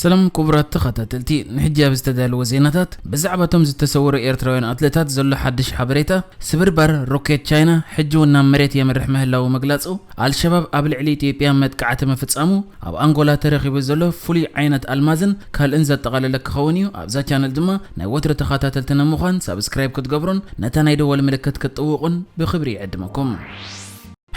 ሰላም ክቡራት ተኸታተልቲ፣ ንሕጂ ኣብ ዝተዳለወ ዜናታት፣ ብዛዕባ እቶም ዝተሰወሩ ኤርትራውያን ኣትሌታት ዘሎ ሓድሽ ሓበሬታ፣ ስብርባር ሮኬት ቻይና ሕጂ እውን ናብ መሬት የምርሕ ምህላዉ ምግላጹ፣ ኣልሸባብ ኣብ ልዕሊ ኢትዮጵያ መጥቃዕቲ ምፍጻሙ፣ ኣብ ኣንጎላ ተረኺቡ ዘሎ ፍሉይ ዓይነት ኣልማዝን ካልእን ዘጠቓለለ ክኸውን እዩ። ኣብዛ ቻነል ድማ ናይ ወትሩ ተኸታተልትና ምዃን ሳብስክራይብ ክትገብሩን ነታ ናይ ደወል ምልክት ክትጥውቑን ብኽብሪ ይዕድመኩም።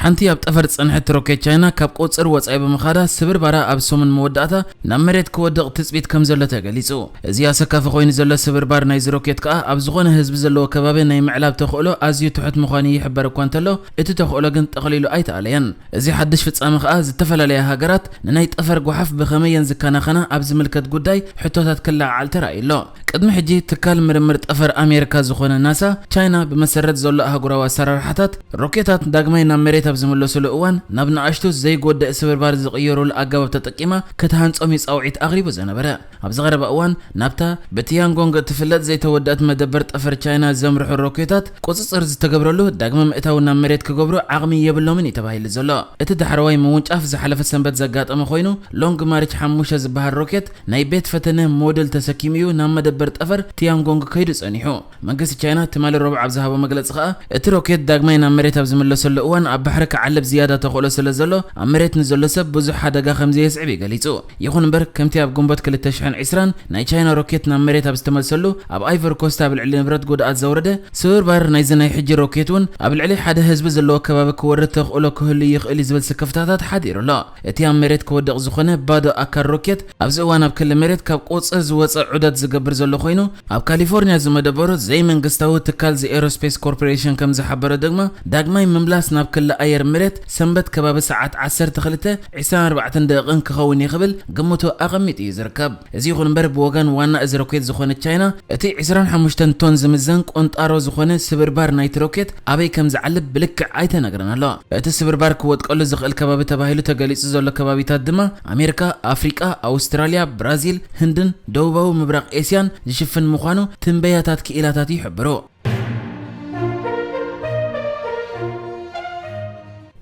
ሓንቲ ኣብ ጠፈር ዝጸንሐት ሮኬት ቻይና ካብ ቁጽር ወጻኢ ብምኻዳ፣ ስብርባራ ኣብ ሰሙን መወዳእታ ናብ መሬት ክወድቕ ትጽቢት ከም ዘሎ ተገሊጹ። እዚ ኣሰካፊ ኮይኑ ዘሎ ስብርባር ናይዚ ሮኬት ከኣ ኣብ ዝኾነ ህዝቢ ዘለዎ ከባቢ ናይ ምዕላብ ተኽእሎ ኣዝዩ ትሑት ምዃኑ ይሕበር እኳ እንተሎ፣ እቲ ተኽእሎ ግን ጠቕሊሉ ኣይተኣለየን። እዚ ሓድሽ ፍጻመ ከኣ ዝተፈላለያ ሃገራት ንናይ ጠፈር ጓሓፍ ብኸመይ እየን ዝከናኸና ኣብ ዝምልከት ጉዳይ ሕቶታት ክለዓዓል ተራእዩ ኣሎ። ቅድሚ ሕጂ ትካል ምርምር ጠፈር ኣሜሪካ ዝኾነ ናሳ፣ ቻይና ብመሰረት ዘሎ ኣህጉራዊ ኣሰራርሓታት ሮኬታት ዳግማይ ናብ መሬት ኣብ ዝምለሱሉ እዋን ናብ ንኣሽቱ ዘይጎድእ ስብርባር ዝቕየሩሉ ኣገባብ ተጠቂማ ክትሃንጾም እዩ ጻውዒት ኣቕሪቡ ዝነበረ። ኣብዚ ቀረባ እዋን ናብታ ብቲያንጎንግ እትፍለጥ ዘይተወደኣት መደበር ጠፈር ቻይና ዘምርሑ ሮኬታት ቁጽጽር ዝተገብረሉ ዳግመ ምእታው ናብ መሬት ክገብሩ ዓቕሚ የብሎምን እዩ ተባሂሉ ዘሎ። እቲ ዳሕረዋይ ምውንጫፍ ዝሓለፈ ሰንበት ዘጋጠመ ኮይኑ፣ ሎንግ ማርች ሓሙሽተ ዝበሃል ሮኬት ናይ ቤት ፈተነ ሞዴል ተሰኪሙ እዩ ናብ መደበር ጠፈር ቲያንጎንግ ከይዱ ጸኒሑ። መንግስቲ ቻይና ትማሊ ረቡዕ ኣብ ዝሃቦ መግለጺ ከኣ፣ እቲ ሮኬት ዳግማይ ናብ መሬት ኣብ ዝምለሰሉ እዋን ኣብ ባሕሪ ክዓልብ ዝያዳ ተኽእሎ ስለ ዘሎ፣ ኣብ መሬት ንዘሎ ሰብ ብዙሕ ሓደጋ ከም ዘየስዕብ እዩ ገሊጹ። ይኹን እምበር፣ ከምቲ ኣብ ግንቦት ክልተ ሽሕን ዕስራን ናይ ቻይና ሮኬት ናብ መሬት ኣብ ዝተመልሰሉ፣ ኣብ ኣይቨር ኮስት ኣብ ልዕሊ ንብረት ጉድኣት ዘውረደ ስብርባር ናይዚ ናይ ሕጂ ሮኬት እውን ኣብ ልዕሊ ሓደ ህዝቢ ዘለዎ ከባቢ ክወርድ ተኽእሎ ክህሉ ይኽእል እዩ ዝብል ስክፍታታት ሓዲሩ ኣሎ። እቲ ኣብ መሬት ክወድቕ ዝኾነ ባዶ ኣካል ሮኬት ኣብዚ እዋን ኣብ ክሊ መሬት ካብ ቁጽር ዝወጸ ዑደት ዝገብር ዘሎ ኮይኑ፣ ኣብ ካሊፎርኒያ ዝመደበሩ ዘይመንግስታዊ ትካል ዘ ኤሮስፔስ ኮርፖሬሽን ከም ዝሓበረ ድማ፣ ዳግማይ ምምላስ ናብ ክሊ ኣየር መሬት ሰንበት ከባቢ ሰዓት ዓሰርተ ክልተ ዕስራን ኣርባዕተን ደቂቕን ክኸውን እዩ ክብል ግምቱ ኣቐሚጡ እዩ ዝርከብ። እዚ ይኹን እምበር፣ ብወገን ዋና እዚ ሮኬት ዝኾነት ቻይና፣ እቲ ዕስራን ሓሙሽተን ቶን ዝምዘን ቁንጣሮ ዝኾነ ስብርባር ናይቲ ሮኬት ኣበይ ከም ዝዓልብ ብልክዕ ኣይተነግረን ኣሎ። እቲ ስብርባር ክወድቀሉ ዝኽእል ከባቢ ተባሂሉ ተገሊጹ ዘሎ ከባቢታት ድማ ኣሜሪካ፣ ኣፍሪቃ፣ ኣውስትራልያ፣ ብራዚል፣ ህንድን ደቡባዊ ምብራቕ ኤስያን ዝሽፍን ምዃኑ ትንበያታት ክኢላታት ይሕብሩ።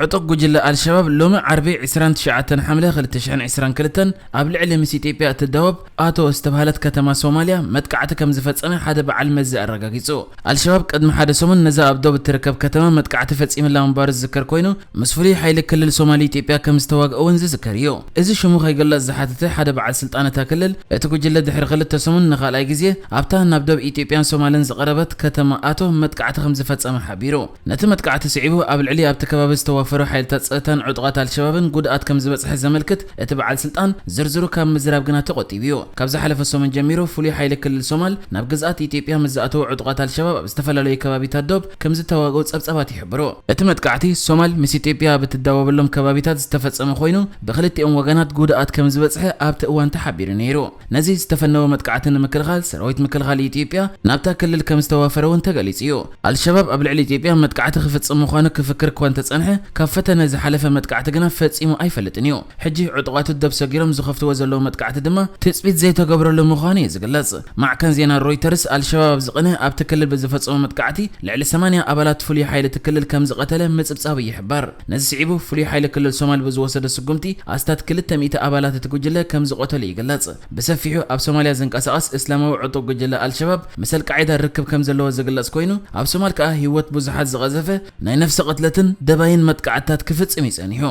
ዕጡቕ ጉጅለ ኣልሸባብ ሎሚ ዓርቢ ዕስራን ትሽዓተን ሓምለ ክልተ ሽሕን ዕስራን ክልተን ኣብ ልዕሊ ምስ ኢትዮጵያ እትዳወብ ኣቶ ዝተባህለት ከተማ ሶማልያ መጥቃዕቲ ከም ዝፈጸመ ሓደ በዓል መዚ ኣረጋጊጹ። ኣልሸባብ ቅድሚ ሓደ ሰሙን ነዛ ኣብ ዶብ እትርከብ ከተማ መጥቃዕቲ ፈጺምላ ምንባሩ ዝዝከር ኮይኑ፣ ምስ ፍሉይ ሓይሊ ክልል ሶማል ኢትዮጵያ ከም ዝተዋግአ እውን ዝዝከር እዩ። እዚ ሽሙ ከይግለጽ ዝሓተተ ሓደ በዓል ስልጣን እታ ክልል፣ እቲ ጉጅለ ድሕሪ ክልተ ሰሙን ንኻልኣይ ግዜ ኣብታ ናብ ዶብ ኢትዮጵያን ሶማልን ዝቐረበት ከተማ ኣቶ መጥቃዕቲ ከም ዝፈጸመ ሓቢሩ። ነቲ መጥቃዕቲ ስዒቡ ኣብ ልዕሊ ኣብቲ ከባቢ ዝተዋፈሩ ሓይልታት ጸጥታን ዕጡቓት ኣልሸባብን ጉድኣት ከም ዝበጽሐ ዘመልክት እቲ በዓል ስልጣን፣ ዝርዝሩ ካብ ምዝራብ ግና ተቖጢቡ እዩ። ካብ ዝሓለፈ ሰሙን ጀሚሩ ፍሉይ ሓይሊ ክልል ሶማል ናብ ግዝኣት ኢትዮጵያ ምስ ዝኣተዉ ዕጡቓት ኣልሸባብ ኣብ ዝተፈላለዩ ከባቢታት ዶብ ከም ዝተዋግኡ ጸብጻባት ይሕብሩ። እቲ መጥቃዕቲ ሶማል ምስ ኢትዮጵያ ኣብ እትዳወበሎም ከባቢታት ዝተፈጸመ ኮይኑ፣ ብክልቲኦም ወገናት ጉድኣት ከም ዝበጽሐ ኣብቲ እዋን ተሓቢሩ ነይሩ። ነዚ ዝተፈነወ መጥቃዕቲ ንምክልኻል ሰራዊት ምክልኻል ኢትዮጵያ ናብታ ክልል ከም ዝተዋፈረ እውን ተገሊጹ እዩ። ኣልሸባብ ኣብ ልዕሊ ኢትዮጵያ መጥቃዕቲ ክፍጽም ምዃኑ ክፍክር እኳ እንተጸንሐ፣ ካብ ፈተነ ዝሓለፈ መጥቃዕቲ ግና ፈጺሙ ኣይፈልጥን እዩ። ሕጂ ዕጡቓቱ ዶብ ሰጊሮም ዝኸፍትዎ ዘለዉ መጥቃዕቲ ድማ ትጽቢት ዘይተገብረሉ ምዃኑ እዩ ዝግለጽ። ማዕከን ዜና ሮይተርስ፣ ኣልሸባብ ኣብዚ ቅነ ኣብቲ ክልል ብዝፈጸሞ መጥቃዕቲ ልዕሊ ሰማንያ ኣባላት ፍሉይ ሓይሊ እቲ ክልል ከም ዝቐተለ ምጽብጻቡ ይሕበር። ነዚ ስዒቡ ፍሉይ ሓይሊ ክልል ሶማል ብዝወሰዶ ስጉምቲ ኣስታት ክልተ ሚእቲ ኣባላት እቲ ጉጅለ ከም ዝቐተሉ ይግለጽ። ብሰፊሑ ኣብ ሶማልያ ዝንቀሳቐስ እስላማዊ ዕጡቕ ጉጅለ ኣልሸባብ ምስ ኣልቃዒዳ ርክብ ከም ዘለዎ ዝግለጽ ኮይኑ፣ ኣብ ሶማል ከኣ ህይወት ብዙሓት ዝቐዘፈ ናይ ነፍሲ ቅትለትን ደባይን መጥቃዕትታት ክፍጽም እዩ ጸኒሑ።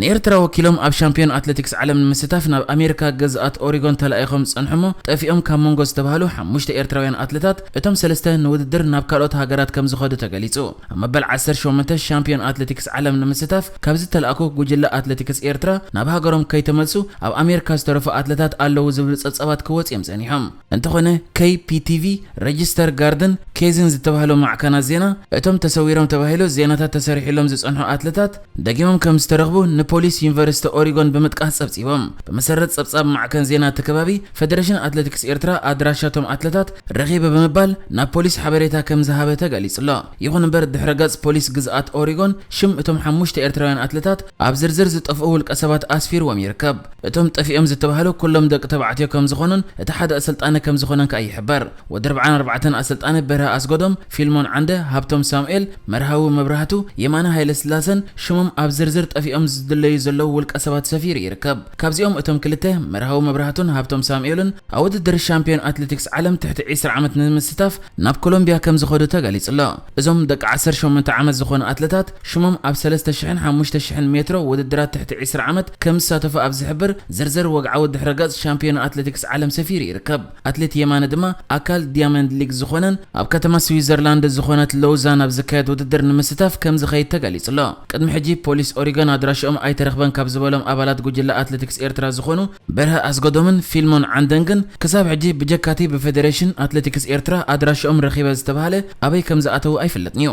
ንኤርትራ ወኪሎም ኣብ ሻምፒዮን ኣትሌቲክስ ዓለም ንምስታፍ ናብ ኣሜሪካ ግዝኣት ኦሪጎን ተላኢኾም ዝጸንሑ እሞ ጠፊኦም ካብ መንጎ ዝተባህሉ ሓሙሽተ ኤርትራውያን ኣትሌታት፣ እቶም ሰለስተ ንውድድር ናብ ካልኦት ሃገራት ከም ዝኸዱ ተገሊጹ። ኣብ መበል ዓሰርተ ሸሞንተ ሻምፒዮን ኣትሌቲክስ ዓለም ንምስታፍ ካብ ዝተላእኩ ጉጅለ ኣትሌቲክስ ኤርትራ ናብ ሃገሮም ከይተመልሱ ኣብ ኣሜሪካ ዝተረፉ ኣትሌታት ኣለዉ ዝብሉ ጸብጻባት ክወጹ እዮም ጸኒሖም። እንተኾነ፣ ኬይ ፒ ቲ ቪ፣ ረጅስተር ጋርድን ኬዝን ዝተባህሉ ማዕከናት ዜና፣ እቶም ተሰዊሮም ተባሂሉ ዜናታት ተሰሪሕሎም ዝጸንሑ ኣትለታት ደጊሞም ከም ዝተረኽቡ ንፖሊስ ዩኒቨርሲቲ ኦሪጎን ብምጥቃስ ጸብጺቦም። ብመሰረት ጸብጻብ ማዕከን ዜና እቲ ከባቢ፣ ፌደሬሽን ኣትሌቲክስ ኤርትራ ኣድራሻቶም ኣትለታት ረኺበ ብምባል ናብ ፖሊስ ሓበሬታ ከም ዝሃበ ተገሊጹ ኣሎ። ይኹን እምበር፣ ድሕረ ገጽ ፖሊስ ግዝኣት ኦሪጎን ሽም እቶም ሓሙሽተ ኤርትራውያን ኣትለታት ኣብ ዝርዝር ዝጠፍኡ ውልቀ ሰባት ኣስፊርዎም ይርከብ። እቶም ጠፊኦም ዝተባህሉ ኩሎም ደቂ ተባዕትዮ ከም ዝኾኑን እቲ ሓደ ኣሰልጣኒ ከም ዝኾነን ከኣ ይሕበር። ወዲ ኣርብዓን ኣርባዕተን ኣሰልጣኒ በርሀ ኣስጎዶም፣ ፊልሞን ዓንደ፣ ሃብቶም ሳሙኤል፣ መርሃዊ መብራህቱ፣ የማነ ሃይለስላሰን ሽሞም ኣብ ዝርዝር ጠፊኦም ዝድለ ዝለዩ ዘለዉ ውልቀ ሰባት ሰፊሩ ይርከብ። ካብዚኦም እቶም ክልተ፣ መርሃዊ መብራህቱን ሃብቶም ሳሙኤልን፣ ኣብ ውድድር ሻምፒዮን ኣትሌቲክስ ዓለም ትሕቲ ዕስራ ዓመት ንምስታፍ ናብ ኮሎምቢያ ከም ዝኸዱ ተገሊጹ ኣሎ። እዞም ደቂ ዓሰርተ ሸሞንተ ዓመት ዝኾኑ ኣትለታት ሽሞም ኣብ ሰለስተ ሽሕን ሓሙሽተ ሽሕን ሜትሮ ውድድራት ትሕቲ ዕስራ ዓመት ከም ዝሳተፉ ኣብ ዝሕብር ዝርዝር ወግዓዊ ድሕረ ገጽ ሻምፒዮን ኣትሌቲክስ ዓለም ሰፊሩ ይርከብ። ኣትሌት የማነ ድማ ኣካል ዲያመንድ ሊግ ዝኾነን ኣብ ከተማ ስዊዘርላንድ ዝኾነት ሎውዛን ኣብ ዝካየድ ውድድር ንምስታፍ ከም ዝኸይድ ተገሊጹ ኣሎ። ቅድሚ ሕጂ ፖሊስ ኦሪገን ኣድራሽኦም ኣይተረኽበን ካብ ዝበሎም ኣባላት ጉጅለ ኣትሌቲክስ ኤርትራ ዝኾኑ በርሀ ኣስገዶምን ፊልሞን ዓንደንግን ክሳብ ሕጂ ብጀካቲ ብፌዴሬሽን ኣትሌቲክስ ኤርትራ ኣድራሽኦም ረኺበ ዝተባህለ ኣበይ ከም ዝኣተዉ ኣይፍለጥን እዩ።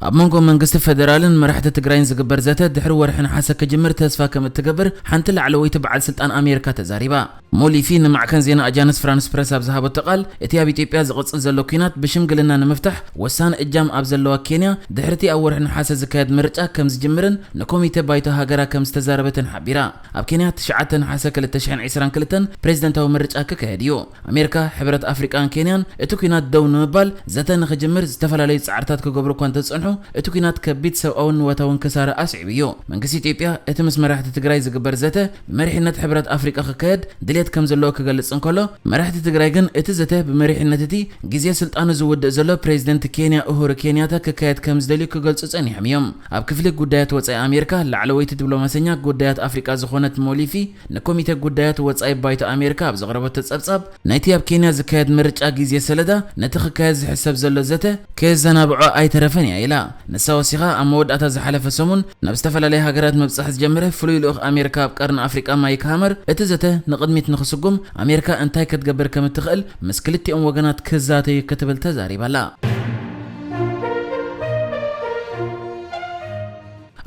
ኣብ መንጎ መንግስቲ ፌደራልን መራሕቲ ትግራይን ዝግበር ዘተ ድሕሪ ወርሒ ነሓሰ ክጅምር ተስፋ ከም እትገብር ሓንቲ ላዕለወይቲ በዓል ስልጣን ኣሜሪካ ተዛሪባ። ሞሊፊ ንማዕከን ዜና ኣጃንስ ፍራንስ ፕረስ ኣብ ዝሃበቶ ቃል፣ እቲ ኣብ ኢትዮጵያ ዝቕጽል ዘሎ ኲናት ብሽምግልና ንምፍታሕ ወሳኒ እጃም ኣብ ዘለዋ ኬንያ፣ ድሕርቲ ኣብ ወርሒ ነሓሰ ዝካየድ ምርጫ ከም ዝጅምርን ንኮሚተ ባይቶ ሃገራ ከም ዝተዛረበትን ሓቢራ። ኣብ ኬንያ ትሽዓተ ነሓሰ ክልተ ሽሕን ዕስራን ክልተን ፕሬዝደንታዊ ምርጫ ክካየድ እዩ። ኣሜሪካ፣ ሕብረት ኣፍሪቃን ኬንያን እቲ ኲናት ደው ንምባል ዘተ ንኽጅምር ዝተፈላለዩ ጻዕርታት ክገብሩ እኳ እንተጸንሑ፣ እቲ ኲናት ከቢድ ሰብኣውን ንዋታውን ክሳራ ኣስዒቡ እዩ። መንግስቲ ኢትዮጵያ እቲ ምስ መራሕቲ ትግራይ ዝግበር ዘተ ብመሪሕነት ሕብረት ኣፍሪቃ ክካየድ ድሌት ከም ዘለዎ ክገልጽ እንከሎ፣ መራሕቲ ትግራይ ግን እቲ ዘተ ብመሪሕነት እቲ ግዜ ስልጣኑ ዝውድእ ዘሎ ፕሬዝደንት ኬንያ ኡሁሩ ኬንያታ ክካየድ ከም ዝደልዩ ክገልጹ ጸኒሖም እዮም። ኣብ ክፍሊ ጉዳያት ወጻኢ ኣሜሪካ ላዕለወይቲ ዲፕሎማሰኛ ጉዳያት ኣፍሪቃ ዝኾነት ሞሊፊ ንኮሚተ ጉዳያት ወጻኢ ባይቶ ኣሜሪካ ኣብ ዘቕረበቶ ጸብጻብ፣ ናይቲ ኣብ ኬንያ ዝካየድ ምርጫ ግዜ ሰለዳ ነቲ ክካየድ ዝሕሰብ ዘሎ ዘተ ከየዘናብዖ ኣይተረፈን እያ ኢላ። ንሳ ወሲኻ፣ ኣብ መወዳእታ ዝሓለፈ ሰሙን ናብ ዝተፈላለያ ሃገራት ምብጻሕ ዝጀመረ ፍሉይ ልኡኽ ኣሜሪካ ኣብ ቀርኒ ኣፍሪቃ ማይክ ሃመር፣ እቲ ዘተ ንቕድሚት ንኽስጉም ኣሜሪካ እንታይ ክትገብር ከም እትኽእል ምስ ክልቲኦም ወገናት ክዛተዩ ክትብል ተዛሪባ'ላ።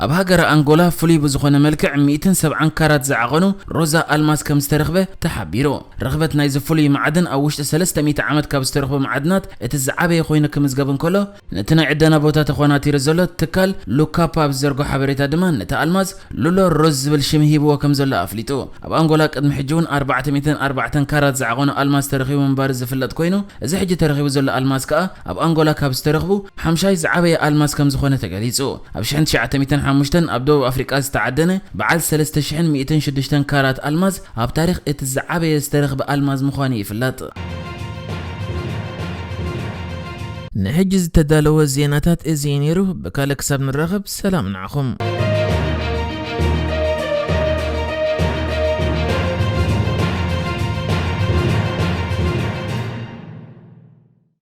ኣብ ሃገረ ኣንጎላ ፍሉይ ብዝኾነ መልክዕ ሚእትን ሰብዓን ካራት ዝዓቐኑ ሮዛ ኣልማዝ ከም ዝተረኽበ ተሓቢሩ። ርኽበት ናይዚ ፍሉይ ማዕድን ኣብ ውሽጢ ሰለስተ ሚእቲ ዓመት ካብ ዝተረኽቡ ማዕድናት እቲ ዝዓበየ ኮይኑ ክምዝገብ እንከሎ፣ ነቲ ናይ ዕደና ቦታ ተኾናቲሩ ዘሎ ትካል ሉካፓ ኣብ ዝዘርጎ ሓበሬታ ድማ ነቲ ኣልማዝ ሉሎ ሮዝ ዝብል ሽም ሂብዎ ከም ዘሎ ኣፍሊጡ። ኣብ ኣንጎላ ቅድሚ ሕጂ እውን ኣርባዕተ ሚእትን ኣርባዕተን ካራት ዝዓቐኑ ኣልማዝ ተረኺቡ ምንባሩ ዝፍለጥ ኮይኑ፣ እዚ ሕጂ ተረኺቡ ዘሎ ኣልማዝ ከኣ ኣብ ኣንጎላ ካብ ዝተረኽቡ ሓምሻይ ዝዓበየ ኣልማዝ ከም ዝኾነ ተገሊጹ። ኣብ ሽሕን ትሽዓተ ሚእትን ሓሙሽተን ኣብ ደቡብ ኣፍሪቃ ዝተዓደነ በዓል ሰለስተ ሽሕን ሚእትን ሽዱሽተን ካራት ኣልማዝ ኣብ ታሪኽ እቲ ዝዓበየ ዝተረኽበ ኣልማዝ ምዃኑ ይፍለጥ። ንሕጂ ዝተዳለወ ዜናታት እዚ እዩ ነይሩ። ብካልእ ክሳብ ንራኸብ ሰላም ንዓኹም።